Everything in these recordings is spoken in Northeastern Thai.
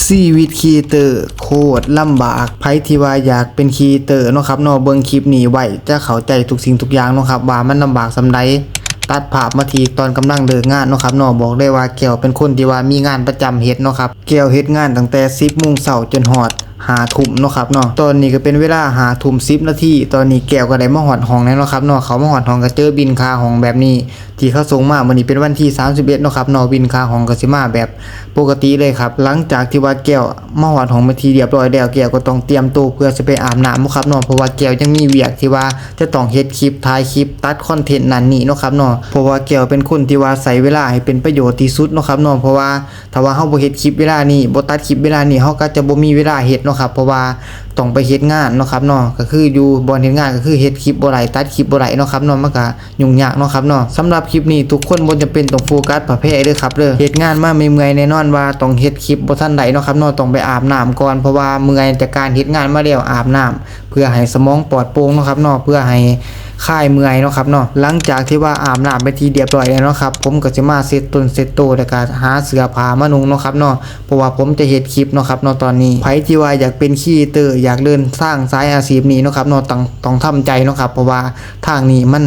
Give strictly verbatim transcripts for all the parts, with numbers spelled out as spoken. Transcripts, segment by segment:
ชีวิตครีเอเตอร์โคตรลำบาก ไผที่ว่าอยากเป็นครีเอเตอร์เนาะครับเนาะ เบิ่งคลิปนี้ไว้จะเข้าใจทุกสิ่งทุกอย่างเนาะครับ ว่ามันลำบากส่ำใด ตัดภาพมาที่ตอนกำลังเลิกงานเนาะครับเนาะ บอกได้ว่าแก้วเป็นคนที่ว่ามีงานประจำเฮ็ดเนาะครับ แก้วเฮ็ดงานตั้งแต่สิบโมงเช้าจนฮอดห้าทุ่มเนาะครับเนาะ ตอนนี้ก็เป็นเวลาห้าทุ่มสิบนาที ตอนนี้แก้วก็ได้มาฮอดห้องแล้วเนาะครับเนาะ เข้ามาฮอดห้องก็เจอบิลค่าห้องแบบนี้ ที่เขาส่งมามื้อนี้เป็นวันที่สามสิบเอ็ดเนาะครับเนาะ บิลค่าห้องก็สิมาแบบปกติเลยครับ หลังจากที่ว่าแก้วมาฮอดห้องเป็นที่เรียบร้อยแล้ว แก้วก็ต้องเตรียมตัวเพื่อสิไปอาบน้ำเนาะครับเนาะ เพราะว่าแก้วยังมีเวียกที่ว่าจะต้องเฮ็ดคลิป ถ่ายคลิป ตัดคอนเทนต์นั่นนี่เนาะครับเนาะ เพราะว่าแก้วเป็นคนที่ว่าใช้เวลาให้เป็นประโยชน์ที่สุดเนาะครับเนาะ เพราะว่าถ้าว่าเฮาบ่เฮ็ดคลิปเวลานี้ บ่ตัดคลิปเวลานี้ เฮาก็จะบ่มีเวลาเฮ็ดเนาะครับ เพราะว่าต้องไปเฮ็ดงานเนาะครับเนาะ ก็คืออยู่บ่อนเฮ็ดงานก็คือเฮ็ดคลิปบ่ได้ ตัดคลิปบ่ได้เนาะครับเนาะ มันก็ ยุ่งยากเนาะครับเนาะ สำหรับคลิปนี้ทุกคนบ่จำเป็นต้องโฟกัสผ้าแพรเด้อครับเด้อ เฮ็ดงานมาเมื่อยๆ แน่นอนว่าต้องเฮ็ดคลิปบ่ทันได้เนาะครับเนาะ ต้องไปอาบน้ำก่อน เพราะว่าเมื่อยจากการเฮ็ดงานมาแล้ว อาบน้ำเพื่อให้สมองปลอดโปร่งเนาะครับเนาะ เพื่อให้คลายเมื่อยเนาะครับเนาะ หลังจากที่ว่าอาบน้ำเป็นที่เรียบร้อยแล้วเนาะครับ ผมก็สิมาเช็ดตนเช็ดโต แล้วก็หาเสื้อผ้ามานุ่งเนาะครับเนาะ เพราะว่าผมจะเฮ็ดคลิปเนาะครับเนาะ ตอนนี้ ไผที่ว่าอยากเป็นครีเอเตอร์ อยากเดินทางสายอาชีพนี้เนาะครับเนาะ ต้อง ต้องทำใจเนาะครับ เพราะว่าทางนี้มัน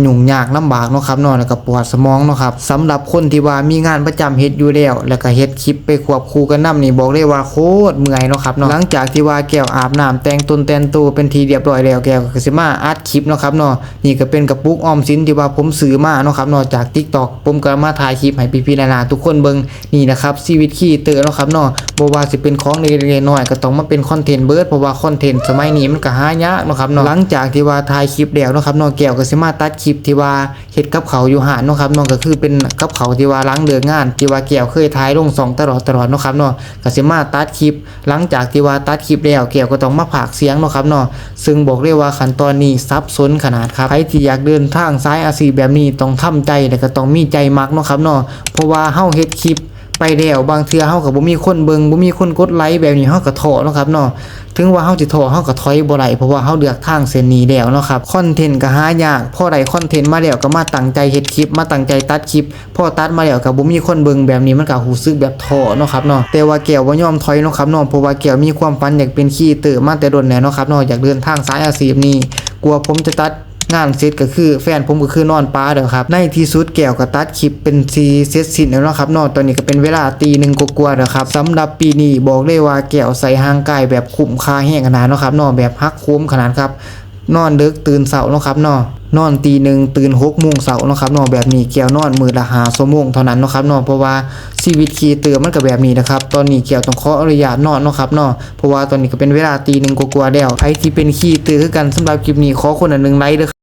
ยุ่งยากลำบากเนาะครับเนาะ แล้วก็ปวดสมองเนาะครับ สำหรับคนที่ว่ามีงานประจำเฮ็ดอยู่แล้ว แล้วก็เฮ็ดคลิปไปควบคู่กันนำนี่ บอกเลยว่าโคตรเมื่อยเนาะครับเนาะ หลังจากที่ว่าแก้วอาบน้ำแต่งตนแต่งตัวเป็นที่เรียบร้อยแล้ว แก้วก็สิมาอัดคลิปเนาะครับเนาะ นี่ก็เป็นกระปุกออมสินที่ว่าผมซื้อมาเนาะครับเนาะ จาก TikTok ผมก็มาถ่ายคลิปให้พี่ๆ น้าๆ ทุกคนเบิ่ง นี่นะครับ ชีวิตครีเอเตอร์เนาะครับเนาะ บ่ว่าสิเป็นของเล็กๆ น้อยๆ ก็ต้องมาเป็นคอนเทนต์เบิด เพราะว่าคอนเทนต์สมัยนี้มันก็หายากเนาะครับเนาะ หลังจากที่ว่าถ่ายคลิปแล้วเนาะครับเนาะ แก้วก็สิมาตัดคลิปที่ว่าเฮ็ดกับข้าวอยู่ร้านเนาะครับเนาะ ก็คือเป็นกับข้าวที่ว่าหลังเลิกงาน ที่ว่าแก้วเคยถ่ายลงช่องตลอดๆ เนาะครับเนาะ ก็สิมาตัดคลิป หลังจากที่ว่าตัดคลิปแล้ว แก้วก็ต้องมาพากย์เสียงเนาะครับเนาะ ซึ่งบอกเลยว่าขั้นตอนนี้สับสนขนาดครับ ใครที่อยากเดินทางสายอาชีพแบบนี้ต้องทำใจ และก็ต้องมีใจมักเนาะครับเนาะ เพราะว่าเฮาเฮ็ดคลิปไปแล้ว บางเทื่อเฮาก็บ่มีคนเบิ่ง บ่มีคนกดไลค์แบบนี้ เฮาก็ท้อเนาะครับเนาะ ถึงว่าเฮาสิท้อ เฮาก็ถอยบ่ได้ เพราะว่าเฮาเลือกทางเส้นนี้แล้วเนาะครับ คอนเทนต์ก็หายาก พอได้คอนเทนต์มาแล้วก็มาตั้งใจเฮ็ดคลิป มาตั้งใจตัดคลิป พอตัดมาแล้วก็บ่มีคนเบิ่งแบบนี้ มันก็รู้สึกแบบท้อเนาะครับเนาะ แต่ว่าแก้วบ่ยอมถอยเนาะครับเนาะ เพราะว่าแก้วมีความฝันอยากเป็นครีเอเตอร์มาแต่โดนแล้วเนาะครับเนาะ อยากเดินทางสายอาชีพนี้ กว่าผมจะตัดงานเสร็จก็คือแฟนผมก็คือนอนป๋าแล้วครับ ในที่สุดแก้วก็ตัดคลิปเป็นที่เสร็จสิ้นแล้วเนาะครับเนาะ ตอนนี้ก็เป็นเวลาตีหนึ่งกว่าๆ แล้วครับ สำหรับปีนี้บอกเลยว่าแก้วใช้ร่างกายแบบคุ้มค่าแฮงขนาดเนาะครับเนาะ แบบหักโหมขนาดครับ นอนดึกตื่นเช้าเนาะครับเนาะ นอนตีหนึ่งตื่นหกโมงเช้าเนาะครับเนาะ แบบนี้แก้วนอนมื้อละห้าชั่วโมงเท่านั้นเนาะครับเนาะ เพราะว่าชีวิตครีเอเตอร์มันก็แบบนี้นะครับ ตอนนี้แก้วต้องขออนุญาตนอนเนาะครับเนาะ เพราะว่าตอนนี้ก็เป็นเวลาตีหนึ่งกว่าๆ แล้ว ใครที่เป็นครีเอเตอร์คือกัน สำหรับคลิปนี้ขอคนละหนึ่งไลค์เด้อครับ